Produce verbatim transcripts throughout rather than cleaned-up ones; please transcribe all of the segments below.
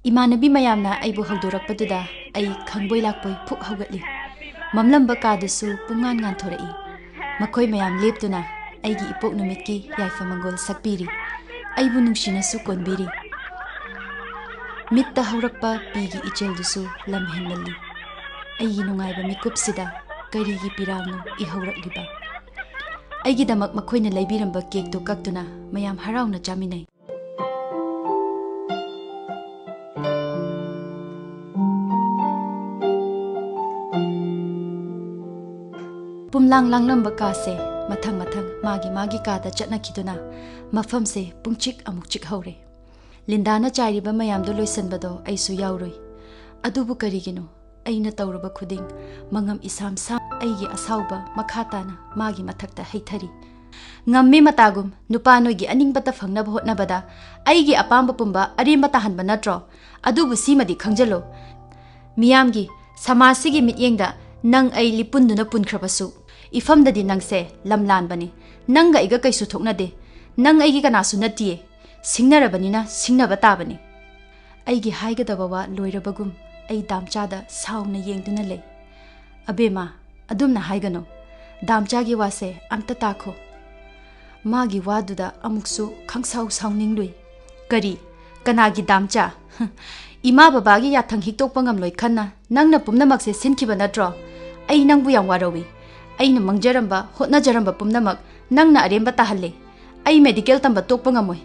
ꯏꯃꯥꯟꯅꯕꯤ ꯃꯌꯥꯝꯅ ꯑꯩꯕꯨ ꯍꯧꯗꯣꯔꯛꯄꯗꯨꯗ ꯑꯩ ꯈꯪꯕꯣꯏ ꯂꯥꯛꯄꯣꯏ ꯐꯨꯛ ꯍꯧꯒꯠꯂꯤ꯫ ꯃꯝꯂꯝꯕ ꯀꯥꯗꯨꯁꯨ ꯄꯨꯡꯉꯥꯟ ꯉꯥꯟꯊꯣꯔꯛꯏ꯫ ꯃꯈꯣꯏ ꯃꯌꯥꯝ ꯂꯦꯞꯇꯨꯅ ꯑꯩꯒꯤ ꯏꯄꯣꯛ ꯅꯨꯃꯤꯠꯀꯤ ꯌꯥꯏꯐ ꯃꯪꯒꯣꯜ ꯁꯛꯄꯤꯔꯤ꯫ ꯑꯩꯕꯨ ꯅꯨꯡꯁꯤꯅꯁꯨ ꯀꯣꯟꯕꯤꯔꯤ꯫ ꯃꯤꯠꯇ ꯍꯧꯔꯛꯄ ꯄꯤꯒꯤ ꯏꯆꯦꯜꯗꯨꯁꯨ ꯂꯝ ꯍꯦꯟꯃꯜꯂꯤ꯫ ꯑꯩꯒꯤ ꯅꯨꯡꯉꯥꯏꯕ ꯃꯤꯀꯨꯞꯁꯤꯗ ꯀꯔꯤꯒꯤ ꯄꯤꯔꯥꯡꯅꯣ ꯏꯍꯧꯔꯛꯂꯤꯕ? ꯑꯩꯒꯤꯗꯃꯛ ꯃꯈꯣꯏꯅ ꯂꯩꯕꯤꯔꯝꯕ ꯀꯦꯛꯇꯨ ꯀꯛꯇꯨꯅ ꯃꯌꯥꯝ ꯍꯔꯥꯎꯅ ꯆꯥꯃꯤꯟꯅꯩ꯫ ꯄꯨꯝꯂꯥꯡ ꯂꯥꯡꯂꯝꯕ ꯀꯥꯁꯦ ꯃꯊꯪ ꯃꯊꯪ ꯃꯥꯒꯤ ꯃꯥꯒꯤ ꯀꯥꯗ ꯆꯠꯅꯈꯤꯗꯨꯅ ꯃꯐꯝꯁꯦ ꯄꯨꯡꯆꯤꯛ ꯑꯃꯨꯛ ꯆꯤꯛꯍꯧꯔꯦ꯫ ꯂꯤꯟꯗꯥꯅ ꯆꯥꯏꯔꯤꯕ ꯃꯌꯥꯝꯗꯣ ꯂꯣꯏꯁꯟꯕꯗꯣ ꯑꯩꯁꯨ ꯌꯥꯎꯔꯨꯏ꯫ ꯑꯗꯨꯕꯨ ꯀꯔꯤꯒꯤꯅꯣ ꯑꯩꯅ ꯇꯧꯔꯨꯕ ꯈꯨꯗꯤꯡ ꯃꯉꯝ ꯏꯁꯥꯝ ꯁꯥꯝ ꯑꯩꯒꯤ ꯑꯁꯥꯎꯕ ꯃꯈꯥ ꯇꯥꯅ ꯃꯥꯒꯤ ꯃꯊꯛꯇ ꯍꯩꯊꯔꯤ꯫ ꯉꯝꯃꯤ ꯃꯇꯥꯒꯨꯝ ꯅꯨꯄꯥ ꯅꯣꯏꯒꯤ ꯑꯅꯤꯡꯕꯇ ꯐꯪꯅꯕ ꯍꯣꯠꯅꯕꯗ ꯑꯩꯒꯤ ꯑꯄꯥꯝꯕ ꯄꯨꯝꯕ ꯑꯔꯦꯝꯕ ꯇꯥꯍꯟꯕ ꯅꯠꯇ꯭ꯔꯣ? ꯑꯗꯨꯕꯨ ꯁꯤꯃꯗꯤ ꯈꯪꯖꯜꯂꯣ, ꯃꯤꯌꯥꯝꯒꯤ, ꯁꯃꯥꯖꯁꯤꯒꯤ ꯃꯤꯠꯌꯦꯡꯗ ꯅꯪ ꯑꯩ ꯂꯤꯄꯨꯟꯗꯨꯅ ꯄꯨꯟꯈ꯭ꯔꯕꯁꯨ, ꯏꯐꯝꯗꯗꯤ ꯅꯪꯁꯦ ꯂꯝ ꯂꯥꯟꯕꯅꯤ꯫ ꯅꯪꯒ ꯑꯩꯒ ꯀꯩꯁꯨ ꯊꯣꯛꯅꯗꯦ꯫ ꯅꯪ ꯑꯩꯒꯤ ꯀꯅꯥꯁꯨ ꯅꯠꯇꯤꯌꯦ꯫ ꯁꯤꯡꯅꯔꯕꯅꯤꯅ ꯁꯤꯡꯅꯕ ꯇꯥꯕꯅꯤ꯫ ꯑꯩꯒꯤ ꯍꯥꯏꯒꯗꯕ ꯋꯥ ꯂꯣꯏꯔꯕꯒꯨꯝ ꯑꯩ ꯗꯥꯝꯆꯥꯗ ꯁꯥꯎꯅ ꯌꯦꯡꯗꯨꯅ ꯂꯩ꯫ "ꯑꯕꯦꯝꯃ, ꯑꯗꯨꯝꯅ ꯍꯥꯏꯒꯅꯨ꯫ ꯗꯥꯝꯆꯥꯒꯤ ꯋꯥꯁꯦ ꯑꯝꯇ ꯇꯥꯈꯣ꯫" ꯃꯥꯒꯤ ꯋꯥꯗꯨꯗ ꯑꯃꯨꯛꯁꯨ ꯈꯪꯁꯥꯎ ꯁꯥꯎꯅꯤꯡꯂꯨꯏ꯫ "ꯀꯔꯤ? ꯀꯅꯥꯒꯤ ꯗꯥꯝꯆꯥ? ꯏꯃꯥ ꯕꯕꯥꯒꯤ ꯌꯥꯊꯪ ꯍꯤꯛꯇꯣꯛꯄ ꯉꯝꯂꯣꯏ ꯈꯟꯅ ꯅꯪꯅ ꯄꯨꯝꯅꯃꯛꯁꯦ ꯁꯤꯟꯈꯤꯕ ꯅꯠꯇ꯭ꯔꯣ? ꯑꯩ ꯅꯪꯕꯨ ꯌꯥꯝ ꯋꯥꯔꯧꯏ꯫ ꯑꯩꯅ ꯃꯪꯖꯔꯝꯕ, ꯍꯣꯠꯅꯖꯔꯝꯕ ꯄꯨꯝꯅꯃꯛ ꯅꯪꯅ ꯑꯔꯦꯝꯕ ꯇꯥꯍꯜꯂꯦ꯫ ꯑꯩ ꯃꯦꯗꯤꯀꯦꯜ ꯇꯝꯕ ꯇꯣꯛꯄ ꯉꯝꯃꯣꯏ꯫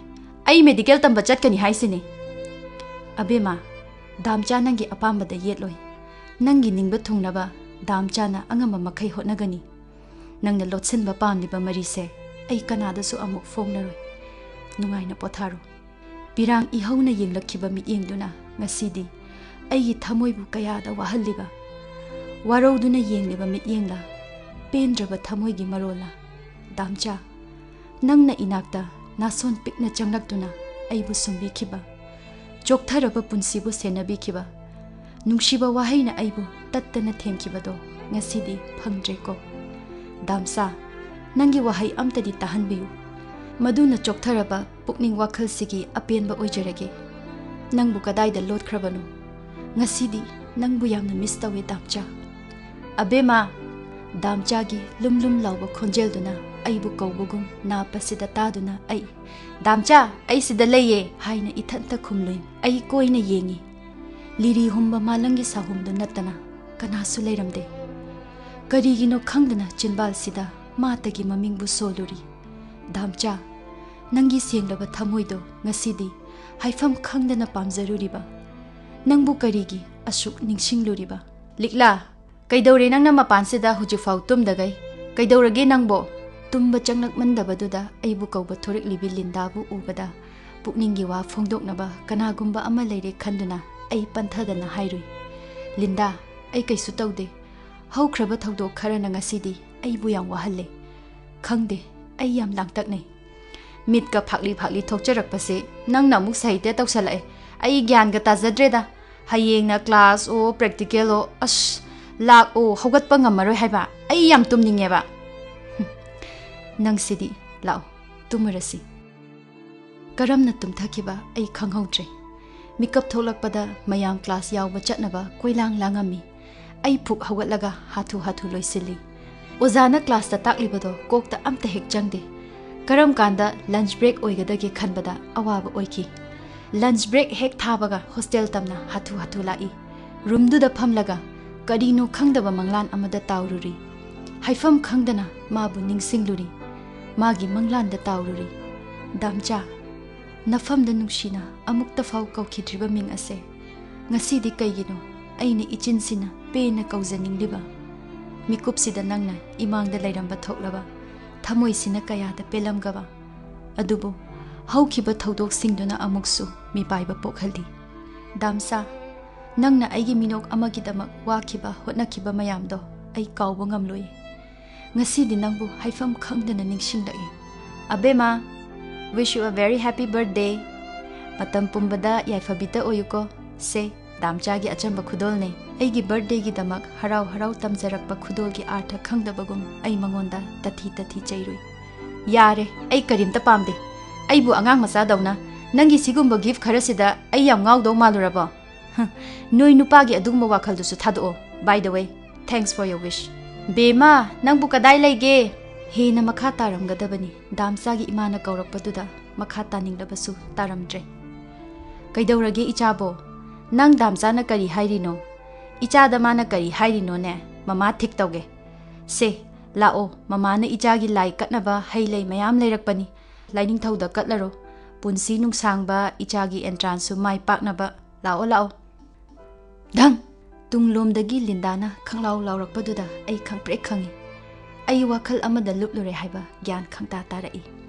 ꯑꯩ ꯃꯦꯗꯤꯀꯦꯜ ꯇꯝꯕ ꯆꯠꯀꯅꯤ ꯍꯥꯏꯁꯤꯅꯤ꯫" "ꯑꯕꯦꯝꯃ, ꯗꯥꯝꯆꯥ ꯅꯪꯒꯤ ꯑꯄꯥꯝꯕꯗ ꯌꯦꯠꯂꯣꯏ꯫ ꯅꯪꯒꯤ ꯅꯤꯡꯕ ꯊꯨꯡꯅꯕ ꯗꯥꯝꯆꯥꯅ ꯑꯉꯝꯕ ꯃꯈꯩ ꯍꯣꯠꯅꯒꯅꯤ꯫ ꯅꯪꯅ ꯂꯣꯠꯁꯤꯟꯕ ꯄꯥꯝꯂꯤꯕ ꯃꯔꯤꯁꯦ ꯑꯩ ꯀꯅꯥꯗꯁꯨ ꯑꯃꯨꯛ ꯐꯣꯡꯂꯔꯣꯏ꯫ ꯅꯨꯡꯉꯥꯏꯅ ꯄꯣꯊꯥꯔꯣ꯫" ꯄꯤꯔꯥꯡ ꯏꯍꯧꯅ ꯌꯦꯡꯂꯛꯈꯤꯕ ꯃꯤꯠꯌꯦꯡꯗꯨꯅ ꯉꯁꯤꯗꯤ ꯑꯩꯒꯤ ꯊꯃꯣꯏꯕꯨ ꯀꯌꯥꯗ ꯋꯥꯍꯜꯂꯤꯕ, ꯋꯥꯔꯧꯗꯨꯅ ꯌꯦꯡꯂꯤꯕ ꯃꯤꯠꯌꯦꯡꯂ, ꯄꯦꯟꯗ꯭ꯔꯕ ꯊꯃꯣꯏꯒꯤ ꯃꯔꯣꯜꯂ? "ꯗꯥꯝꯆꯥ, ꯅꯪꯅ ꯏꯅꯥꯛꯇ ꯅꯥꯁꯣꯟ ꯄꯤꯛꯅ ꯆꯪꯂꯛꯇꯨꯅ ꯑꯩꯕꯨ ꯁꯨꯝꯕꯤꯈꯤꯕ, ꯆꯣꯛꯊꯔꯕ ꯄꯨꯟꯁꯤꯕꯨ ꯁꯦꯟꯅꯕꯤꯈꯤꯕ, ꯅꯨꯡꯁꯤꯕ ꯋꯥꯍꯩꯅ ꯑꯩꯕꯨ ꯇꯠꯇꯅ ꯊꯦꯝꯈꯤꯕꯗꯣ ꯉꯁꯤꯗꯤ ꯐꯪꯗ꯭ꯔꯦꯀꯣ꯫ ꯗꯥꯝꯆꯥ, ꯅꯪꯒꯤ ꯋꯥꯍꯩ ꯑꯝꯇꯗꯤ ꯇꯥꯍꯟꯕꯤꯌꯨ꯫ ꯃꯗꯨꯅ ꯆꯣꯛꯊꯔꯕ ꯄꯨꯛꯅꯤꯡ ꯋꯥꯈꯜꯁꯤꯒꯤ ꯑꯄꯦꯟꯕ ꯑꯣꯏꯖꯔꯒꯦ꯫" ꯅꯪꯕꯨ ꯀꯗꯥꯏꯗ ꯂꯣꯠꯈ꯭ꯔꯕꯅꯣ? ꯉꯁꯤꯗꯤ ꯅꯪꯕꯨ ꯌꯥꯝꯅ ꯃꯤꯁ ꯇꯧꯏ, ꯗꯥꯝꯆꯥ꯫ ꯑꯕꯦꯝꯃ! ꯗꯥꯝꯆꯥꯒꯤ ꯂꯨꯝ ꯂꯨꯝ ꯂꯥꯎꯕ ꯈꯣꯟꯖꯦꯜꯗꯨꯅ ꯑꯩꯕꯨ ꯀꯧꯕꯒꯨꯝ ꯅꯥꯞ ꯑꯁꯤꯗ ꯇꯥꯗꯨꯅ ꯑꯩ, "ꯗꯥꯝꯆꯥ, ꯑꯩ ꯁꯤꯗ ꯂꯩꯌꯦ" ꯍꯥꯏꯅ ꯏꯊꯟꯇ ꯈꯨꯝꯂꯨꯏ꯫ ꯑꯩ ꯀꯣꯏꯅ ꯌꯦꯡꯏ꯫ ꯂꯤꯔꯤ ꯍꯨꯝꯕ ꯃꯥꯂꯪꯒꯤ ꯁꯥꯍꯨꯝꯗꯨ ꯅꯠꯇꯅ ꯀꯅꯥꯁꯨ ꯂꯩꯔꯝꯗꯦ꯫ ꯀꯔꯤꯒꯤꯅꯣ ꯈꯪꯗꯅ ꯆꯤꯟꯕꯥꯜꯁꯤꯗ ꯃꯥꯇꯒꯤ ꯃꯃꯤꯡꯕꯨ ꯁꯣꯜꯂꯨꯔꯤ꯫ "ꯗꯥꯝꯆꯥ, ꯅꯪꯒꯤ ꯁꯦꯡꯂꯕ ꯊꯃꯣꯏꯗꯣ ꯉꯁꯤꯗꯤ ꯍꯥꯏꯐꯝ ꯈꯪꯗꯅ ꯄꯥꯝꯖꯔꯨꯔꯤꯕ, ꯅꯪꯕꯨ ꯀꯔꯤꯒꯤ ꯑꯁꯨꯛ ꯅꯤꯡꯁꯤꯡꯂꯨꯔꯤꯕ?" "ꯂꯤꯛꯂꯥ, ꯀꯩꯗꯧꯔꯦ ꯅꯪꯅ ꯃꯄꯥꯟꯁꯤꯗ ꯍꯧꯖꯤꯛꯐꯥꯎ ꯇꯨꯝꯗꯒꯩ? ꯀꯩꯗꯧꯔꯒꯦ ꯅꯪꯕꯣ?" ꯇꯨꯝꯕ ꯆꯪꯂꯛꯃꯟꯗꯕꯗꯨꯗ ꯑꯩꯕꯨ ꯀꯧꯕ ꯊꯣꯔꯛꯂꯤꯕꯤ ꯂꯤꯟꯗꯥꯕꯨ ꯎꯕꯗ ꯄꯨꯛꯅꯤꯡꯒꯤ ꯋꯥ ꯐꯣꯡꯗꯣꯛꯅꯕ ꯀꯅꯥꯒꯨꯝꯕ ꯑꯃ ꯂꯩꯔꯦ ꯈꯟꯗꯨꯅ ꯑꯩ ꯄꯟꯊꯗꯅ ꯍꯥꯏꯔꯨꯏ, "ꯂꯤꯟꯗꯥ, ꯑꯩ ꯀꯩꯁꯨ ꯇꯧꯗꯦ꯫ ꯍꯧꯈ꯭ꯔꯕ ꯊꯧꯗꯣꯛ ꯈꯔꯅ ꯉꯁꯤꯗꯤ ꯑꯩꯕꯨ ꯌꯥꯝ ꯋꯥꯍꯜꯂꯦ꯫ ꯈꯪꯗꯦ, ꯑꯩ ꯌꯥꯝ ꯂꯥꯡꯇꯛꯅꯩ꯫ ꯃꯤꯠꯀ ꯐꯥꯛꯂꯤ ꯐꯥꯛꯂꯤ ꯊꯣꯛꯆꯔꯛꯄꯁꯦ ꯅꯪꯅ ꯑꯃꯨꯛ ꯁꯥꯍꯤꯇ꯭ꯌ ꯇꯧꯁꯜꯂꯛꯑꯦ꯫ ꯑꯩ ꯒ꯭ꯌꯥꯟꯒ ꯇꯥꯖꯗ꯭ꯔꯦꯗ꯫ ꯍꯌꯦꯡꯅ ꯀ꯭ꯂꯥꯁ ꯑꯣ ꯄ꯭ꯔꯦꯛꯇꯤꯀꯦꯜ ꯑꯣ, ꯑꯁ, ꯂꯥꯛ ꯑꯣ, ꯍꯧꯒꯠꯄ ꯉꯝꯃꯔꯣꯏ ꯍꯥꯏꯕ꯫ ꯑꯩ ꯌꯥꯝ ꯇꯨꯝꯅꯤꯡꯉꯦꯕ꯫" "ꯍꯨꯝ, ꯅꯪꯁꯤꯗꯤ, ꯂꯥꯛꯑꯣ, ꯇꯨꯝꯃꯨꯔꯁꯤ꯫" ꯀꯔꯝꯅ ꯇꯨꯝꯊꯈꯤꯕ ꯑꯩ ꯈꯪꯍꯧꯗ꯭ꯔꯦ꯫ ꯃꯤꯀꯞ ꯊꯣꯛꯂꯛꯄꯗ ꯃꯌꯥꯝ ꯀ꯭ꯂꯥꯁ ꯌꯥꯎꯕ ꯆꯠꯅꯕ ꯀꯣꯏꯂꯥꯡ ꯂꯥꯡꯉꯝꯃꯤ꯫ ꯑꯩ ꯐꯨꯛ ꯍꯧꯒꯠꯂꯒ ꯍꯥꯊꯨ ꯍꯥꯊꯨ ꯂꯣꯏꯁꯤꯜꯂꯤ꯫ ꯑꯣꯖꯥꯅ ꯀ꯭ꯂꯥꯁꯇ ꯇꯥꯛꯂꯤꯕꯗꯣ ꯀꯣꯛꯇ ꯑꯝꯇ ꯍꯦꯛ ꯆꯪꯗꯦ꯫ ꯀꯔꯝ ꯀꯥꯟꯗ ꯂꯟꯆ ꯕ꯭ꯔꯦꯛ ꯑꯣꯏꯒꯗꯒꯦ ꯈꯟꯕꯗ ꯑꯋꯥꯕ ꯑꯣꯏꯈꯤ꯫ ꯂꯟꯆ ꯕ꯭ꯔꯦꯛ ꯍꯦꯛ ꯊꯥꯕꯒ ꯍꯣꯁꯇꯦꯜ ꯇꯝꯅ ꯍꯥꯊꯨ ꯍꯥꯊꯨ ꯂꯥꯛꯏ꯫ ꯔꯨꯝꯗꯨꯗ ꯐꯝꯂꯒ ꯀꯔꯤꯅꯣ ꯈꯪꯗꯕ ꯃꯪꯂꯥꯟ ꯑꯃꯗ ꯇꯥꯎꯔꯨꯔꯤ꯫ ꯍꯥꯏꯐꯝ ꯈꯪꯗꯅ ꯃꯥꯕꯨ ꯅꯤꯡꯁꯤꯡꯂꯨꯔꯤ꯫ ꯃꯥꯒꯤ ꯃꯪꯂꯥꯟꯗ ꯇꯥꯎꯔꯨꯔꯤ꯫ "ꯗꯥꯝꯆꯥ, ꯅꯐꯝꯗ ꯅꯨꯡꯁꯤꯅ ꯑꯃꯨꯛꯇ ꯐꯥꯎ ꯀꯧꯈꯤꯗ꯭ꯔꯤꯕ ꯃꯤꯡ ꯑꯁꯦ ꯉꯁꯤꯗꯤ ꯀꯩꯒꯤꯅꯣ ꯑꯩꯅ ꯏꯆꯤꯟꯁꯤꯅ ꯄꯦꯟꯅ ꯀꯧꯖꯅꯤꯡꯂꯤꯕ? ꯃꯤꯀꯨꯞꯁꯤꯗ ꯅꯪꯅ ꯏꯃꯥꯡꯗ ꯂꯩꯔꯝꯕ ꯊꯣꯛꯂꯕ, ꯊꯃꯣꯏꯁꯤꯅ ꯀꯌꯥꯗ ꯄꯦꯜꯂꯝꯒꯕ꯫ ꯑꯗꯨꯕꯨ ꯍꯧꯈꯤꯕ ꯊꯧꯗꯣꯛꯁꯤꯡꯗꯨꯅ ꯑꯃꯨꯛꯁꯨ ꯃꯤꯄꯥꯏꯕ ꯄꯣꯛꯍꯜꯂꯤ꯫ ꯗꯥꯝꯆꯥ, ꯅꯪꯅ ꯑꯩꯒꯤ ꯃꯤꯅꯣꯛ ꯑꯃꯒꯤꯗꯃꯛ ꯋꯥꯈꯤꯕ ꯍꯣꯠꯅꯈꯤꯕ ꯃꯌꯥꯝꯗꯣ ꯑꯩ ꯀꯥꯎꯕ ꯉꯝꯂꯣꯏ꯫ ꯉꯁꯤꯗꯤ ꯅꯪꯕꯨ ꯍꯥꯏꯐꯝ ꯈꯪꯗꯅ ꯅꯤꯡꯁꯤꯡꯂꯛꯏ꯫ ꯑꯕꯦꯝꯃ, wish you a very happy birthday꯫ ꯃꯇꯝ ꯄꯨꯝꯕꯗ ꯌꯥꯏꯐꯕꯤꯇ ꯑꯣꯏꯌꯨꯀꯣ꯫ ꯁꯦ, ꯗꯥꯝꯆꯥꯒꯤ ꯑꯆꯝꯕ ꯈꯨꯗꯣꯜꯅꯦ꯫ ꯑꯩꯒꯤ ꯕꯔꯊꯗꯦꯒꯤꯗꯃꯛ ꯍꯔꯥꯎ ꯍꯔꯥꯎ ꯇꯝꯖꯔꯛꯄ ꯈꯨꯗꯣꯜꯒꯤ ꯑꯥꯔꯊ ꯈꯪꯗꯕꯒꯨꯝ ꯑꯩ ꯃꯉꯣꯟꯗ ꯇꯊꯤ ꯇꯊꯤ ꯆꯩꯔꯨꯏ꯫ "ꯌꯥꯔꯦ, ꯑꯩ ꯀꯔꯤꯝꯇ ꯄꯥꯝꯗꯦ꯫ ꯑꯩꯕꯨ ꯑꯉꯥꯡ ꯃꯆꯥꯗꯧꯅ ꯅꯪꯒꯤ ꯁꯤꯒꯨꯝꯕ ꯒꯤꯐ ꯈꯔꯁꯤꯗ ꯑꯩ ꯌꯥꯝ ꯉꯥꯎꯗꯧ ꯃꯥꯜꯂꯨꯔꯕꯣ? ꯍ, ꯅꯣꯏ ꯅꯨꯄꯥꯒꯤ ꯑꯗꯨꯒꯨꯝꯕ ꯋꯥꯈꯜꯗꯨꯁꯨ ꯊꯥꯗꯣꯛꯑꯣ꯫ By the way, thanks for your wish. ꯕꯦꯝꯃ, ꯅꯪꯕꯨ ꯀꯗꯥꯏ ꯂꯩꯒꯦ? ꯍꯦꯟꯅ ꯃꯈꯥ ꯇꯥꯔꯝꯒꯗꯕꯅꯤ꯫ ꯗꯥꯝꯆꯥꯒꯤ ꯏꯃꯥꯅ ꯀꯧꯔꯛꯄꯗꯨꯗ ꯃꯈꯥ ꯇꯥꯅꯤꯡꯂꯕꯁꯨ ꯇꯥꯔꯝꯗ꯭ꯔꯦ꯫ ꯀꯩꯗꯧꯔꯒꯦ ꯏꯆꯥꯕꯣ? ꯅꯪ ꯗꯥꯝꯆꯥꯅ ꯀꯔꯤ ꯍꯥꯏꯔꯤꯅꯣ? ꯏꯆꯥꯗ ꯃꯥꯅ ꯀꯔꯤ ꯍꯥꯏꯔꯤꯅꯣꯅꯦ? ꯃꯃꯥ ꯊꯤꯛ ꯇꯧꯒꯦ꯫ ꯁꯦ, ꯂꯥꯛꯑꯣ, ꯃꯃꯥꯅ ꯏꯆꯥꯒꯤ ꯂꯥꯏ ꯀꯠꯅꯕ ꯍꯩ ꯂꯩ ꯃꯌꯥꯝ ꯂꯩꯔꯛꯄꯅꯤ꯫ ꯂꯥꯏꯅꯤꯡꯊꯧꯗ ꯀꯠꯂꯔꯣ꯫ ꯄꯨꯟꯁꯤ ꯅꯨꯡꯁꯥꯡꯕ ꯏꯆꯥꯒꯤ ꯑꯦꯟꯇ꯭ꯔꯥꯟꯁꯁꯨ ꯃꯥꯏ ꯄꯥꯛꯅꯕ꯫ ꯂꯥꯛꯑꯣ, ꯂꯥꯛꯑꯣ꯫ ꯙꯪ! ꯇꯨꯡꯂꯣꯝꯗꯒꯤ ꯂꯤꯟꯗꯥꯅ ꯈꯪꯂꯥꯎ ꯂꯥꯎꯔꯛꯄꯗꯨꯗ ꯑꯩ ꯈꯪꯄ꯭ꯔꯦꯛ ꯈꯪꯉꯤ꯫ ꯑꯩ ꯋꯥꯈꯜ ꯑꯃꯗ ꯂꯨꯞꯂꯨꯔꯦ ꯍꯥꯏꯕ ꯒ꯭ꯌꯥꯟ ꯈꯪꯇꯥ ꯇꯥꯔꯛꯏ꯫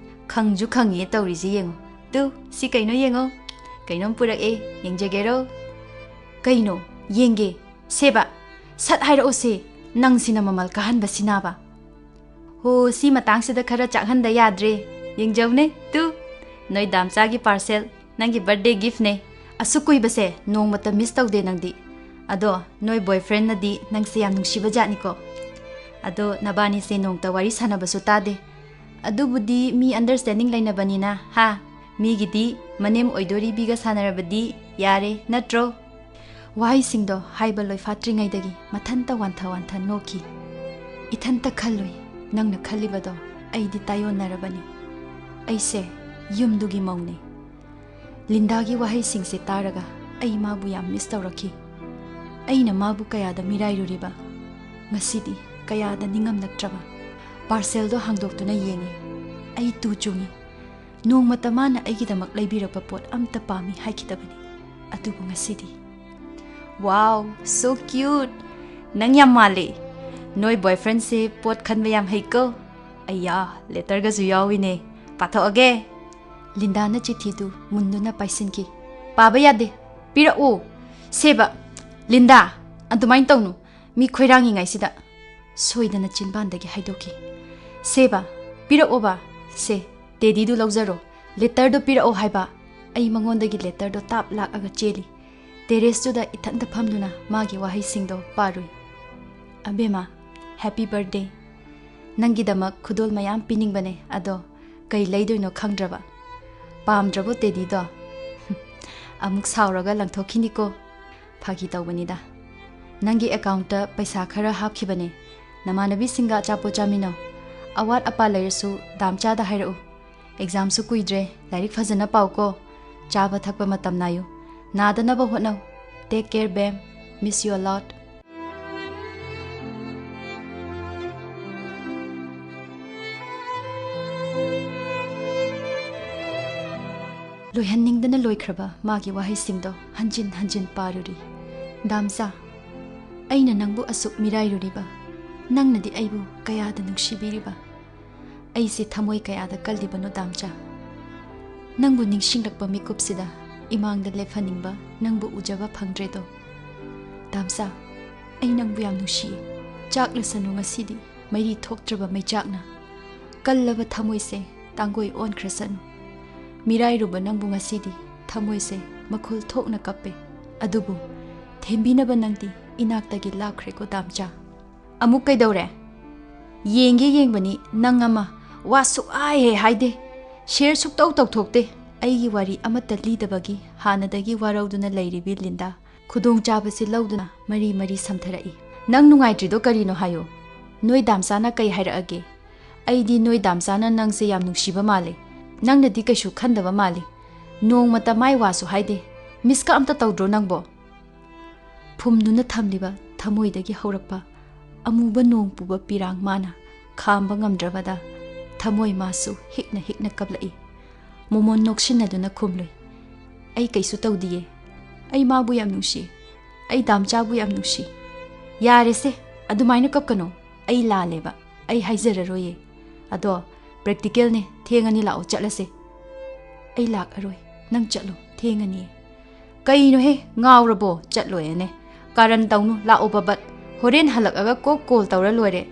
ꯈꯪꯁꯨ ꯈꯪꯉꯤꯌꯦ ꯇꯧꯔꯤꯁꯤ ꯌꯦꯡꯉꯨ꯫ ꯇꯨ, ꯁꯤ ꯀꯩꯅꯣ ꯌꯦꯡꯉꯣ꯫ ꯀꯩꯅꯣꯝ ꯄꯨꯔꯛꯑꯦ, ꯌꯦꯡꯖꯒꯦꯔꯣ? ꯀꯩꯅꯣ? ꯌꯦꯡꯒꯦ꯫ ꯁꯦꯕ, ꯁꯠ ꯍꯥꯏꯔꯛꯑꯣꯁꯦ, ꯅꯪꯁꯤꯅ ꯃꯃꯜ ꯀꯥꯍꯟꯕꯁꯤꯅꯥꯕ꯫ ꯍꯣ, ꯁꯤ ꯃꯇꯥꯡꯁꯤꯗ ꯈꯔ ꯆꯥꯛꯍꯟꯗ ꯌꯥꯗ꯭ꯔꯦ꯫ ꯌꯦꯡꯖꯧꯅꯦ, ꯇꯨ, ꯅꯣꯏ ꯗꯥꯝꯆꯥꯒꯤ ꯄꯥꯔꯁꯦꯜ, ꯅꯪꯒꯤ ꯕꯔꯊꯗꯦ ꯒꯤꯐꯅꯦ꯫ ꯑꯁꯨꯛ ꯀꯨꯏꯕꯁꯦ ꯅꯣꯡꯃꯇ ꯃꯤꯁ ꯇꯧꯗꯦ ꯅꯪꯗꯤ꯫ ꯑꯗꯣ ꯅꯣꯏ ꯕꯣꯏꯐ꯭ꯔꯦꯟꯅꯗꯤ ꯅꯪꯁꯦ ꯌꯥꯝ ꯅꯨꯡꯁꯤꯕ ꯖꯥꯠꯅꯤꯀꯣ꯫ ꯑꯗꯣ ꯅꯕꯥꯅꯤꯁꯦ ꯅꯣꯡꯇ ꯋꯥꯔꯤ ꯁꯥꯟꯅꯕꯁꯨ ꯇꯥꯗꯦ꯫ ꯑꯗꯨꯕꯨꯗꯤ ꯃꯤ ꯑꯟꯗꯔꯁ꯭ꯇꯦꯟꯗꯤꯡ ꯂꯩꯅꯕꯅꯤꯅ, ꯍꯥ? ꯃꯤꯒꯤꯗꯤ ꯃꯅꯦꯝ ꯑꯣꯏꯗꯣꯔꯤꯕꯤꯒ ꯁꯥꯟꯅꯔꯕꯗꯤ ꯌꯥꯔꯦ, ꯅꯠꯇ꯭ꯔꯣ? ꯋꯥꯍꯩꯁꯤꯡꯗꯣ ꯍꯥꯏꯕ ꯂꯣꯏꯐꯥꯠꯇ꯭ꯔꯤꯉꯩꯗꯒꯤ ꯃꯊꯟꯇ ꯋꯥꯟꯊ ꯋꯥꯟꯊ ꯅꯣꯛꯈꯤ꯫ ꯏꯊꯟꯇ ꯈꯜꯂꯨꯏ, ꯅꯪꯅ ꯈꯜꯂꯤꯕꯗꯣ ꯑꯩꯗꯤ ꯇꯥꯏꯌꯣꯟꯅꯔꯕꯅꯤ꯫ ꯑꯩꯁꯦ ꯌꯨꯝꯗꯨꯒꯤ ꯃꯧꯅꯤ꯫ ꯂꯤꯟꯗꯥꯒꯤ ꯋꯥꯍꯩꯁꯤꯡꯁꯦ ꯇꯥꯔꯒ ꯑꯩ ꯃꯥꯕꯨ ꯌꯥꯝ ꯃꯤꯁ ꯇꯧꯔꯛꯈꯤ꯫ ꯑꯩꯅ ꯃꯥꯕꯨ ꯀꯌꯥꯗ ꯃꯤꯔꯥꯏꯔꯨꯔꯤꯕ꯫ ꯉꯁꯤꯗꯤ ꯀꯌꯥꯗ ꯅꯤꯡꯉꯝꯂꯛꯇ꯭ꯔꯕ꯫ ꯄꯥꯔꯁꯦꯜꯗꯣ ꯍꯥꯡꯗꯣꯛꯇꯨꯅ ꯌꯦꯡꯉꯤ꯫ ꯑꯩ ꯇꯨ ꯆꯨꯡꯉꯤ꯫ ꯅꯣꯡꯃꯇ ꯃꯥꯅ ꯑꯩꯒꯤꯗꯃꯛ ꯂꯩꯕꯤꯔꯛꯄ ꯄꯣꯠ ꯑꯝꯇ ꯄꯥꯝꯃꯤ ꯍꯥꯏꯈꯤꯗꯕꯅꯤ꯫ ꯑꯗꯨꯕꯨ ꯉꯁꯤꯗꯤ꯫ Wow, so cute! ꯅꯪ ꯌꯥꯝ ꯃꯥꯜꯂꯤ꯫ ꯅꯣꯏ ꯕꯣꯏꯐ꯭ꯔꯦꯟꯁꯦ ꯄꯣꯠ ꯈꯟꯕ ꯌꯥꯝ ꯍꯩꯀꯣ꯫ ꯑꯩꯌꯥ, ꯂꯦꯇꯔꯒꯁꯨ ꯌꯥꯎꯏꯅꯦ꯫ ꯄꯥꯊꯣꯛꯑꯒꯦ꯫ ꯂꯤꯟꯗꯥꯅ ꯆꯤꯊꯤꯗꯨ ꯃꯨꯟꯗꯨꯅ ꯄꯥꯏꯁꯤꯟꯈꯤ꯫ ꯄꯥꯕ ꯌꯥꯗꯦ꯫ ꯄꯤꯔꯛꯎ꯫ ꯁꯦꯕ꯫ ꯂꯤꯟꯗꯥ, ꯑꯗꯨꯃꯥꯏꯅ ꯇꯧꯅꯨ꯫ ꯃꯤ ꯈꯣꯏꯔꯥꯡꯉꯤꯉꯩꯁꯤꯗ꯫ ꯁꯣꯏꯗꯅ ꯆꯤꯟꯕꯥꯟꯗꯒꯤ ꯍꯥꯏꯗꯣꯛꯈꯤ꯫ ꯁꯦꯕ, ꯄꯤꯔꯛꯑꯣꯕ꯫ ꯁꯦ, ꯇꯦꯗꯤꯗꯨ ꯂꯧꯖꯔꯣ꯫ ꯂꯦꯇꯔꯗꯣ ꯄꯤꯔꯛꯑꯣ ꯍꯥꯏꯕ꯫ ꯑꯩ ꯃꯉꯣꯟꯗꯒꯤ ꯂꯦꯇꯔꯗꯣ ꯇꯥꯞ ꯂꯥꯛꯑꯒ ꯆꯦꯜꯂꯤ꯫ ꯇꯦꯔꯦꯁꯇꯨꯗ ꯏꯊꯟꯇ ꯐꯝꯗꯨꯅ ꯃꯥꯒꯤ ꯋꯥꯍꯩꯁꯤꯡꯗꯣ ꯄꯥꯔꯨꯏ꯫ ꯑꯕꯦꯝꯃ, happy birthday꯫ ꯅꯪꯒꯤꯗꯃꯛ ꯈꯨꯗꯣꯜ ꯃꯌꯥꯝ ꯄꯤꯅꯤꯡꯕꯅꯦ, ꯑꯗꯣ ꯀꯩ ꯂꯩꯗꯣꯏꯅꯣ ꯈꯪꯗ꯭ꯔꯕ꯫ ꯄꯥꯝꯗ꯭ꯔꯕꯣ ꯇꯦꯗꯤꯗꯣ? ꯑꯃꯨꯛ ꯁꯥꯎꯔꯒ ꯂꯪꯊꯣꯛꯈꯤꯅꯤꯀꯣ꯫ ꯐꯥꯒꯤ ꯇꯧꯕꯅꯤꯗ꯫ ꯅꯪꯒꯤ ꯑꯦꯀꯥꯎꯟꯠꯇ ꯄꯩꯁꯥ ꯈꯔ ꯍꯥꯞꯈꯤꯕꯅꯦ꯫ ꯅꯃꯥꯟꯅꯕꯤꯁꯤꯡꯒ ꯑꯆꯥꯄꯣꯠ ꯆꯥꯃꯤꯟꯅꯧ꯫ ꯑꯋꯥꯠ ꯑꯄꯥ ꯂꯩꯔꯁꯨ ꯗꯥꯝꯆꯥꯗ ꯍꯥꯏꯔꯛꯎ꯫ ꯑꯦꯛꯖꯥꯝꯁꯨ ꯀꯨꯏꯗ꯭ꯔꯦ, ꯂꯥꯏꯔꯤꯛ ꯐꯖꯅ ꯄꯥꯎꯀꯣ꯫ ꯆꯥꯕ ꯊꯛꯄ ꯃꯇꯝ ꯅꯥꯏꯌꯨ꯫ ꯅꯥꯗꯅꯕ ꯍꯣꯠꯅꯧ꯫ Take care, ꯕꯦꯝ꯫ Miss you a lot. ꯂꯣꯏꯍꯟꯅꯤꯡꯗꯅ ꯂꯣꯏꯈ꯭ꯔꯕ ꯃꯥꯒꯤ ꯋꯥꯍꯩꯁꯤꯡꯗꯣ ꯍꯟꯖꯤꯟ ꯍꯟꯖꯤꯟ ꯄꯥꯔꯨꯔꯤ꯫ ꯗꯥꯝꯆꯥ, ꯑꯩꯅ ꯅꯪꯕꯨ ꯑꯁꯨꯛ ꯃꯤꯔꯥꯏꯔꯨꯔꯤꯕ, ꯅꯪꯅꯗꯤ ꯑꯩꯕꯨ ꯀꯌꯥꯗ ꯅꯨꯡꯁꯤꯕꯤꯔꯤꯕ? ꯑꯩꯁꯦ ꯊꯃꯣꯏ ꯀꯌꯥꯗ ꯀꯜꯂꯤꯕꯅꯣ ꯗꯥꯝꯆꯥ꯫ ꯅꯪꯕꯨ ꯅꯤꯡꯁꯤꯡꯂꯛꯄ ꯃꯤꯀꯨꯞꯁꯤꯗ ꯏꯃꯥꯡꯗ ꯂꯦꯞꯍꯟꯅꯤꯡꯕ ꯅꯪꯕꯨ ꯎꯖꯕ ꯐꯪꯗ꯭ꯔꯦꯗꯣ꯫ ꯗꯥꯝꯆꯥ, ꯑꯩ ꯅꯪꯕꯨ ꯌꯥꯝ ꯅꯨꯡꯁꯤꯌꯦ꯫ ꯆꯥꯛꯂꯁꯅꯨ ꯉꯁꯤꯗꯤ ꯃꯩꯔꯤ ꯊꯣꯛꯇ꯭ꯔꯕ ꯃꯩꯆꯥꯛꯅ꯫ ꯀꯜꯂꯕ ꯊꯃꯣꯏꯁꯦ ꯇꯥꯡꯒꯣꯏ ꯑꯣꯟꯈ꯭ꯔꯁꯅꯨ꯫ ꯃꯤꯔꯥꯏꯔꯨꯕ ꯅꯪꯕꯨ ꯉꯁꯤꯗꯤ ꯊꯃꯣꯏꯁꯦ ꯃꯈꯨꯜ ꯊꯣꯛꯅ ꯀꯞꯄꯦ꯫ ꯑꯗꯨꯕꯨ ꯊꯦꯝꯕꯤꯅꯕ ꯅꯪꯗꯤ ꯏꯅꯥꯛꯇꯒꯤ ꯂꯥꯞꯈ꯭ꯔꯦꯀꯣ ꯗꯥꯝꯆꯥ꯫ ꯑꯃꯨꯛ ꯀꯩꯗꯧꯔꯦ? ꯌꯦꯡꯒꯦ ꯌꯦꯡꯕꯅꯤ ꯅꯪ ꯑꯃ, ꯋꯥ ꯁꯨꯛꯍꯥꯏ ꯍꯦꯛ ꯍꯥꯏꯗꯦ꯫ ꯁꯤꯌꯔ ꯁꯨꯛꯇꯧ ꯇꯧꯊꯣꯛꯇꯦ꯫ ꯑꯩꯒꯤ ꯋꯥꯔꯤ ꯑꯃꯠꯇ ꯂꯤꯗꯕꯒꯤ ꯍꯥꯟꯅꯗꯒꯤ ꯋꯥꯔꯧꯗꯨꯅ ꯂꯩꯔꯤꯕꯤ ꯂꯤꯟꯗꯥ꯫ ꯈꯨꯗꯣꯡꯆꯥꯕꯁꯤ ꯂꯧꯗꯨꯅ ꯃꯔꯤ ꯃꯔꯤ ꯁꯝꯊꯔꯛꯏ꯫ ꯅꯪ ꯅꯨꯡꯉꯥꯏꯇ꯭ꯔꯤꯗꯣ ꯀꯔꯤꯅꯣ ꯍꯥꯏꯌꯨ? ꯅꯣꯏ ꯗꯥꯝꯆꯥꯅ ꯀꯩ ꯍꯥꯏꯔꯛꯑꯒꯦ? ꯑꯩꯗꯤ ꯅꯣꯏ ꯗꯥꯝꯆꯥꯅ ꯅꯪꯁꯦ ꯌꯥꯝ ꯅꯨꯡꯁꯤꯕ ꯃꯥꯜꯂꯦ꯫ ꯅꯪꯅꯗꯤ ꯀꯩꯁꯨ ꯈꯟꯗꯕ ꯃꯥꯜꯂꯤ꯫ ꯅꯣꯡꯃꯇ ꯃꯥꯏ ꯋꯥꯁꯨ ꯍꯥꯏꯗꯦ꯫ ꯃꯤꯁꯀ ꯑꯝꯇ ꯇꯧꯗ꯭ꯔꯣ ꯅꯪꯕꯣ? ꯐꯨꯝꯗꯨꯅ ꯊꯝꯂꯤꯕ ꯊꯃꯣꯏꯗꯒꯤ ꯍꯧꯔꯛꯄ ꯑꯃꯨꯕ ꯅꯣꯡ ꯄꯨꯕ ꯄꯤꯔꯥꯡ ꯃꯥꯅ ꯈꯥꯝꯕ ꯉꯝꯗ꯭ꯔꯕꯗ ꯊꯃꯣꯏ ꯃꯥꯁꯨ ꯍꯤꯛꯅ ꯍꯤꯛꯅ ꯀꯞꯂꯛꯏ꯫ ꯃꯣꯃꯣꯟ ꯅꯣꯛꯁꯤꯟꯅꯗꯨꯅ ꯈꯨꯝꯂꯨꯏ, "ꯑꯩ ꯀꯩꯁꯨ ꯇꯧꯗꯤꯌꯦ꯫ ꯑꯩ ꯃꯥꯕꯨ ꯌꯥꯝ ꯅꯨꯡꯁꯤ꯫ ꯑꯩ ꯗꯥꯝꯆꯥꯕꯨ ꯌꯥꯝ ꯅꯨꯡꯁꯤ꯫" "ꯌꯥꯔꯦꯁꯦ, ꯑꯗꯨꯃꯥꯏꯅ ꯀꯞꯀꯅꯣ꯫ ꯑꯩ ꯂꯥꯜꯂꯦꯕ꯫ ꯑꯩ ꯍꯥꯏꯖꯔꯔꯣꯏꯌꯦ꯫ ꯑꯗꯣ ꯄ꯭ꯔꯦꯛꯇꯤꯀꯦꯜꯅꯦ, ꯊꯦꯡꯉꯅꯤ, ꯂꯥꯛꯑꯣ ꯆꯠꯂꯁꯦ꯫" "ꯑꯩ ꯂꯥꯛꯑꯔꯣꯏ, ꯅꯪ ꯆꯠꯂꯣ, ꯊꯦꯡꯉꯅꯤꯌꯦ꯫" "ꯀꯩꯅꯣꯍꯦ, ꯉꯥꯎꯔꯕꯣ? ꯆꯠꯂꯣꯏꯅꯦ꯫ ꯀꯥꯔꯟ ꯇꯧꯅꯨ, ꯂꯥꯛꯑꯣ ꯕꯕꯠ꯫ ꯍꯣꯔꯦꯟ ꯍꯜꯂꯛꯑꯒ ꯀꯣꯛ ꯀꯣꯜ ꯇꯧꯔ ꯂꯣꯏꯔꯦ꯫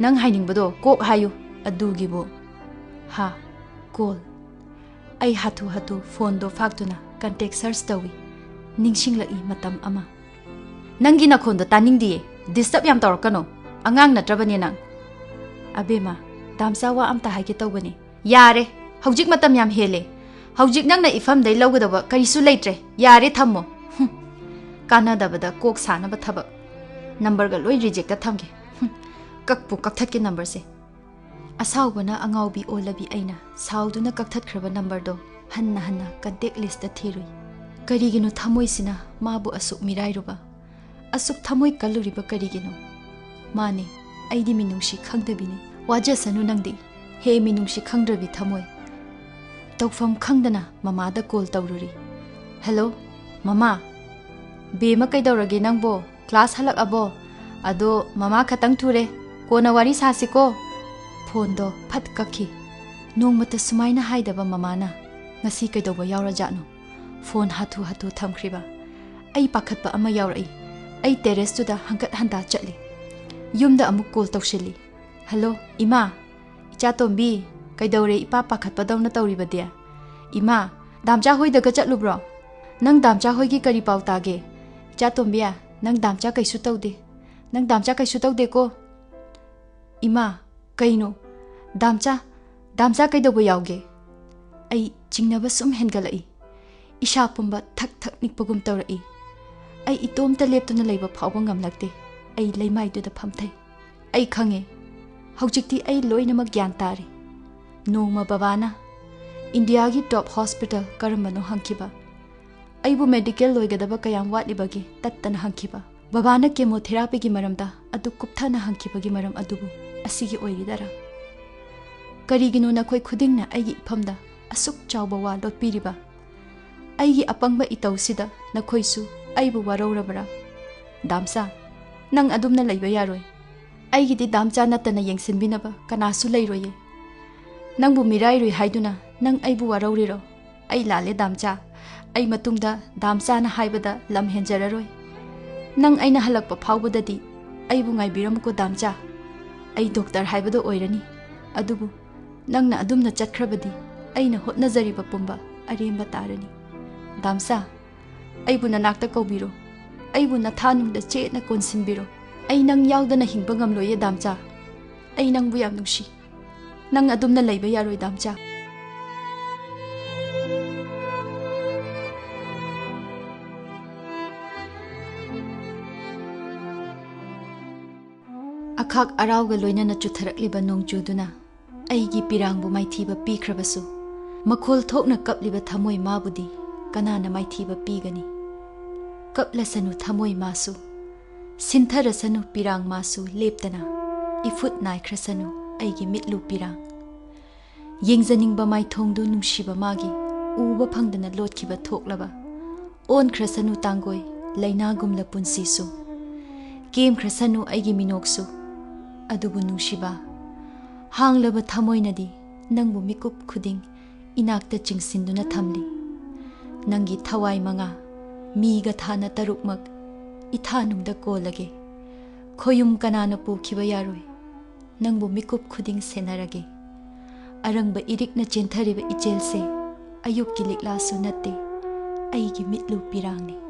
ꯅꯪ ꯍꯥꯏꯅꯤꯡꯕꯗꯣ ꯀꯣꯛ ꯍꯥꯏꯌꯨ꯫ ꯑꯗꯨꯒꯤꯕꯨ꯫" ꯍꯥ? ꯀꯣꯜ꯫ ꯑꯩ ꯍꯥꯊꯨ ꯍꯥꯊꯨ ꯐꯣꯟꯗꯣ ꯐꯥꯛꯇꯨꯅ ꯀꯟꯇꯦꯛ ꯁꯔꯆ ꯇꯧꯏ꯫ ꯅꯤꯡꯁꯤꯡꯂꯛꯏ ꯃꯇꯝ ꯑꯃ꯫ "ꯅꯪꯒꯤ ꯅꯈꯣꯟꯗꯣ ꯇꯥꯅꯤꯡꯗꯤꯌꯦ꯫ ꯗꯤꯁꯇꯔꯕ ꯌꯥꯝ ꯇꯧꯔꯛꯀꯅꯣ꯫ ꯑꯉꯥꯡ ꯅꯠꯇ꯭ꯔꯕꯅꯦ ꯅꯪ꯫" "ꯑꯕꯦꯝꯃ, ꯗꯥꯝꯆꯥ ꯋꯥ ꯑꯝꯇ ꯍꯥꯏꯒꯦ ꯇꯧꯕꯅꯦ꯫" "ꯌꯥꯔꯦ, ꯍꯧꯖꯤꯛ ꯃꯇꯝ ꯌꯥꯝ ꯍꯦꯜꯂꯦ꯫ ꯍꯧꯖꯤꯛ ꯅꯪꯅ ꯏꯐꯝꯗꯩ ꯂꯧꯒꯗꯕ ꯀꯔꯤꯁꯨ ꯂꯩꯇ꯭ꯔꯦ꯫ ꯌꯥꯔꯦ, ꯊꯝꯃꯣ꯫ ꯍꯨꯝ, ꯀꯥꯟꯅꯗꯕꯗ ꯀꯣꯛ ꯁꯥꯅꯕ ꯊꯕꯛ꯫ ꯅꯝꯕꯔꯒ ꯂꯣꯏ ꯔꯤꯖꯦꯛꯇ ꯊꯝꯒꯦ꯫ ꯍꯨꯝ, ꯀꯛꯄꯨ ꯀꯛꯊꯠꯀꯦ ꯅꯝꯕꯔꯁꯦ꯫ ꯑꯁꯥꯎꯕꯅ ꯑꯉꯥꯎꯕꯤ ꯑꯣꯜꯂꯕꯤ ꯑꯩꯅ ꯁꯥꯎꯗꯨꯅ ꯀꯛꯊꯠꯈ꯭ꯔꯕ ꯅꯝꯕꯔꯗꯣ ꯍꯟꯅ ꯍꯟꯅ ꯀꯟꯇꯦꯛ ꯂꯤꯁꯇ ꯊꯤꯔꯨꯏ꯫ ꯀꯔꯤꯒꯤꯅꯣ ꯊꯃꯣꯏꯁꯤꯅ ꯃꯥꯕꯨ ꯑꯁꯨꯛ ꯃꯤꯔꯥꯏꯔꯨꯕ? ꯑꯁꯨꯛ ꯊꯃꯣꯏ ꯀꯜꯂꯨꯔꯤꯕ ꯀꯔꯤꯒꯤꯅꯣ? ꯃꯥꯅꯦ, ꯑꯩꯗꯤ ꯃꯤꯅꯨꯡꯁꯤ ꯈꯪꯗꯕꯤꯅꯤ꯫ ꯋꯥꯖꯁꯅꯨ ꯅꯪꯗꯤ, ꯍꯦ ꯃꯤꯅꯨꯡꯁꯤ ꯈꯪꯗ꯭ꯔꯕꯤ ꯊꯃꯣꯏ꯫ ꯇꯧꯐꯝ ꯈꯪꯗꯅ ꯃꯃꯥꯗ ꯀꯣꯜ ꯇꯧꯔꯨꯔꯤ꯫ "ꯍꯦꯜꯂꯣ, ꯃꯃꯥ꯫ ꯕꯦꯝꯃ, ꯀꯩꯗꯧꯔꯒꯦ ꯅꯪꯕꯣ? ꯀ꯭ꯂꯥꯁ ꯍꯜꯂꯛꯑꯕꯣ? ꯑꯗꯣ ꯃꯃꯥ ꯈꯇꯪ ꯊꯨꯔꯦ, ꯀꯣꯟꯅ ꯋꯥꯔꯤ ꯁꯥꯁꯤꯀꯣ꯫" ꯐꯣꯟꯗꯣ ꯐꯠ ꯀꯛꯈꯤ꯫ ꯅꯣꯡꯃꯇ ꯁꯨꯃꯥꯏꯅ ꯍꯥꯏꯗꯕ ꯃꯃꯥꯅ ꯉꯁꯤ ꯀꯩꯗꯧꯕ ꯌꯥꯎꯔꯖꯥꯠꯅꯣ? ꯐꯣꯟ ꯍꯥꯊꯨ ꯍꯥꯊꯨ ꯊꯝꯈ꯭ꯔꯤꯕ꯫ ꯑꯩ ꯄꯥꯈꯠꯄ ꯑꯃ ꯌꯥꯎꯔꯛꯏ꯫ ꯑꯩ ꯇꯦꯔꯦꯁꯇꯨꯗ ꯍꯪꯀꯠ ꯍꯟꯗꯥ ꯆꯠꯂꯤ꯫ ꯌꯨꯝꯗ ꯑꯃꯨꯛ ꯀꯣꯜ ꯇꯧꯁꯤꯜꯂꯤ꯫ "ꯍꯜꯂꯣ, ꯏꯃꯥ꯫ ꯏꯆꯥ ꯇꯣꯝꯕꯤ, ꯀꯩꯗꯧꯔꯦ ꯏꯄꯥ ꯄꯥꯈꯠꯄꯗꯧꯅ ꯇꯧꯔꯤꯕꯗꯤ? ꯏꯃꯥ, ꯗꯥꯝꯆꯥ ꯍꯣꯏꯗꯒ ꯆꯠꯂꯨꯕ꯭ꯔꯣ? ꯅꯪ ꯗꯥꯝꯆꯥ ꯍꯣꯏꯒꯤ ꯀꯔꯤ ꯄꯥꯎ ꯇꯥꯒꯦ? ꯏꯆꯥ ꯇꯣꯝꯕꯤ, ꯅꯪ ꯗꯥꯝꯆꯥ ꯀꯩꯁꯨ ꯇꯧꯗꯦ꯫ ꯅꯪ ꯗꯥꯝꯆꯥ ꯀꯩꯁꯨ ꯇꯧꯗꯦꯀꯣ?" "ꯏꯃꯥ, ꯀꯩꯅꯣ? ꯗꯥꯝꯆꯥ, ꯗꯥꯝꯆꯥ ꯀꯩꯗꯧꯕ ꯌꯥꯎꯒꯦ?" ꯑꯩ ꯆꯤꯡꯅꯕ ꯁꯨꯝ ꯍꯦꯟꯒꯠꯂꯛꯏ꯫ ꯏꯁꯥ ꯄꯨꯝꯕ ꯊꯛ ꯊꯛ ꯅꯤꯛꯄꯒꯨꯝ ꯇꯧꯔꯛꯏ꯫ ꯑꯩ ꯏꯇꯣꯝꯇ ꯂꯦꯞꯇꯨꯅ ꯂꯩꯕ ꯐꯥꯎꯕ ꯉꯝꯂꯛꯇꯦ꯫ ꯑꯩ ꯂꯩꯃꯥꯏꯗꯨꯗ ꯐꯝꯊꯩ꯫ ꯑꯩ ꯈꯪꯉꯦ, ꯍꯧꯖꯤꯛꯇꯤ ꯑꯩ ꯂꯣꯏꯅꯃꯛ ꯒ꯭ꯌꯥꯟ ꯇꯥꯔꯦ꯫ ꯅꯣꯡꯃ ꯕꯕꯥꯅ ꯏꯟꯗꯤꯌꯥꯒꯤ ꯇꯣꯞ ꯍꯣꯁꯄꯤꯇꯥꯜ ꯀꯔꯝꯕꯅꯣ ꯍꯪꯈꯤꯕ꯫ ꯑꯩꯕꯨ ꯃꯦꯗꯤꯀꯦꯜ ꯂꯣꯏꯒꯗꯕ ꯀꯌꯥꯝ ꯋꯥꯠꯂꯤꯕꯒꯦ ꯇꯠꯇꯅ ꯍꯪꯈꯤꯕ꯫ ꯕꯕꯥꯅ ꯀꯦꯃꯣꯊꯦꯔꯥꯄꯤꯒꯤ ꯃꯔꯝꯗ ꯑꯗꯨ ꯀꯨꯞꯊꯅ ꯍꯪꯈꯤꯕꯒꯤ ꯃꯔꯝ ꯑꯗꯨꯕꯨ ꯑꯁꯤꯒꯤ ꯑꯣꯏꯔꯤꯗꯔꯥ? ꯀꯔꯤꯒꯤꯅꯣ ꯅꯈꯣꯏ ꯈꯨꯗꯤꯡꯅ ꯑꯩꯒꯤ ꯏꯐꯝꯗ ꯑꯁꯨꯛ ꯆꯥꯎꯕ ꯋꯥ ꯂꯣꯠꯄꯤꯔꯤꯕ? ꯑꯩꯒꯤ ꯑꯄꯪꯕ ꯏꯇꯧꯁꯤꯗ ꯅꯈꯣꯏꯁꯨ ꯑꯩꯕꯨ ꯋꯥꯔꯧꯔꯕ꯭ꯔꯥ? ꯗꯥꯝꯆꯥ, ꯅꯪ ꯑꯗꯨꯝꯅ ꯂꯩꯕ ꯌꯥꯔꯣꯏ꯫ ꯑꯩꯒꯤꯗꯤ ꯗꯥꯝꯆꯥ ꯅꯠꯇꯅ ꯌꯦꯡꯁꯤꯟꯕꯤꯅꯕ ꯀꯅꯥꯁꯨ ꯂꯩꯔꯣꯏꯌꯦ꯫ ꯅꯪꯕꯨ ꯃꯤꯔꯥꯏꯔꯨꯏ ꯍꯥꯏꯗꯨꯅ ꯅꯪ ꯑꯩꯕꯨ ꯋꯥꯔꯧꯔꯤꯔꯣ? ꯑꯩ ꯂꯥꯜꯂꯦ ꯗꯥꯝꯆꯥ꯫ ꯑꯩ ꯃꯇꯨꯡꯗ ꯗꯥꯝꯆꯥꯅ ꯍꯥꯏꯕꯗ ꯂꯝ ꯍꯦꯟꯖꯔꯔꯣꯏ꯫ ꯅꯪ ꯑꯩꯅ ꯍꯜꯂꯛꯄ ꯐꯥꯎꯕꯗꯗꯤ ꯑꯩꯕꯨ ꯉꯥꯏꯕꯤꯔꯝꯃꯨꯀꯣ ꯗꯥꯝꯆꯥ꯫ ꯑꯩ ꯗꯣꯛꯇꯔ ꯍꯥꯏꯕꯗꯣ ꯑꯣꯏꯔꯅꯤ꯫ ꯑꯗꯨꯕꯨ ꯅꯪꯅ ꯑꯗꯨꯝꯅ ꯆꯠꯈ꯭ꯔꯕꯗꯤ ꯑꯩꯅ ꯍꯣꯠꯅꯖꯔꯤꯕ ꯄꯨꯝꯕ ꯑꯔꯦꯝꯕ ꯇꯥꯔꯅꯤ꯫ ꯗꯥꯝꯆꯥ, ꯑꯩꯕꯨ ꯅꯅꯥꯛꯇ ꯀꯧꯕꯤꯔꯣ꯫ ꯑꯩꯕꯨ ꯅꯊꯥꯅꯨꯡꯗ ꯆꯦꯠꯅ ꯀꯣꯟꯁꯤꯟꯕꯤꯔꯣ꯫ ꯑꯩ ꯅꯪ ꯌꯥꯎꯗꯅ ꯍꯤꯡꯕ ꯉꯝꯂꯣꯏꯌꯦ ꯗꯥꯝꯆꯥ꯫ ꯑꯩ ꯅꯪꯕꯨ ꯌꯥꯝ ꯅꯨꯡꯁꯤ꯫ ꯅꯪ ꯑꯗꯨꯝꯅ ꯂꯩꯕ ꯌꯥꯔꯣꯏ ꯗꯥꯝꯆꯥ꯫ ꯑꯔꯥꯎꯒ ꯂꯣꯏꯅꯅ ꯆꯨꯊꯔꯛꯂꯤꯕ ꯅꯣꯡꯖꯨꯗꯨꯅ ꯑꯩꯒꯤ ꯄꯤꯔꯥꯡꯕꯨ ꯃꯥꯏꯊꯤꯕ ꯄꯤꯈ꯭ꯔꯕꯁꯨ, ꯃꯈꯣꯜ ꯊꯣꯛꯅ ꯀꯞꯂꯤꯕ ꯊꯃꯣꯏ ꯃꯥꯕꯨꯗꯤ ꯀꯅꯥꯅ ꯃꯥꯏꯊꯤꯕ ꯄꯤꯒꯅꯤ? ꯀꯞꯂꯁꯅꯨ ꯊꯃꯣꯏ ꯃꯥꯁꯨ, ꯁꯤꯟꯊꯔꯁꯅꯨ ꯄꯤꯔꯥꯡ ꯃꯥꯁꯨ ꯂꯦꯞꯇꯅ, ꯏꯐꯨꯠ ꯅꯥꯏꯈ꯭ꯔꯁꯅꯨ ꯑꯩꯒꯤ ꯃꯤꯠꯂꯨ ꯄꯤꯔꯥꯡ꯫ ꯌꯦꯡꯖꯅꯤꯡꯕ ꯃꯥꯏꯊꯣꯡꯗꯨ ꯅꯨꯡꯁꯤꯕ ꯃꯥꯒꯤ, ꯎꯕ ꯐꯪꯗꯅ ꯂꯣꯠꯈꯤꯕ ꯊꯣꯛꯂꯕ꯫ ꯑꯣꯟꯈ꯭ꯔꯁꯅꯨ ꯇꯥꯡꯒꯣꯏ ꯂꯥꯏꯅꯥꯒꯨꯝꯂ ꯄꯨꯟꯁꯤꯁꯨ, ꯀꯦꯝꯈ꯭ꯔꯁꯅꯨ ꯑꯩꯒꯤ ꯃꯤꯅꯣꯛꯁꯨ, ꯑꯗꯨꯕꯨ ꯅꯨꯡꯁꯤꯕ, ꯍꯥꯡꯂꯕ ꯊꯃꯣꯏꯅꯗꯤ ꯅꯪꯕꯨ ꯃꯤꯀꯨꯞ ꯈꯨꯗꯤꯡ ꯏꯅꯥꯛꯇ ꯆꯤꯡꯁꯤꯟꯗꯨꯅ ꯊꯝꯂꯤ꯫ ꯅꯪꯒꯤ ꯊꯋꯥꯏ ꯃꯉꯥ ꯃꯤꯒ ꯊꯥꯅ ꯇꯔꯨꯛꯃꯛ ꯏꯊꯥꯅꯨꯡꯗ ꯀꯣꯜꯂꯒꯦ꯫ ꯈꯣꯌꯨꯝ ꯀꯅꯥꯅ ꯄꯨꯈꯤꯕ ꯌꯥꯔꯣꯏ꯫ ꯅꯪꯕꯨ ꯃꯤꯀꯨꯞ ꯈꯨꯗꯤꯡ ꯁꯦꯟꯅꯔꯒꯦ꯫ ꯑꯔꯪꯕ ꯏꯔꯤꯛꯅ ꯆꯦꯟꯊꯔꯤꯕ ꯏꯆꯦꯜꯁꯦ ꯑꯌꯨꯛꯀꯤ ꯂꯤꯛꯂꯥꯁꯨ ꯅꯠꯇꯦ, ꯑꯩꯒꯤ ꯃꯤꯠꯂꯨ ꯄꯤꯔꯥꯡꯅꯤ꯫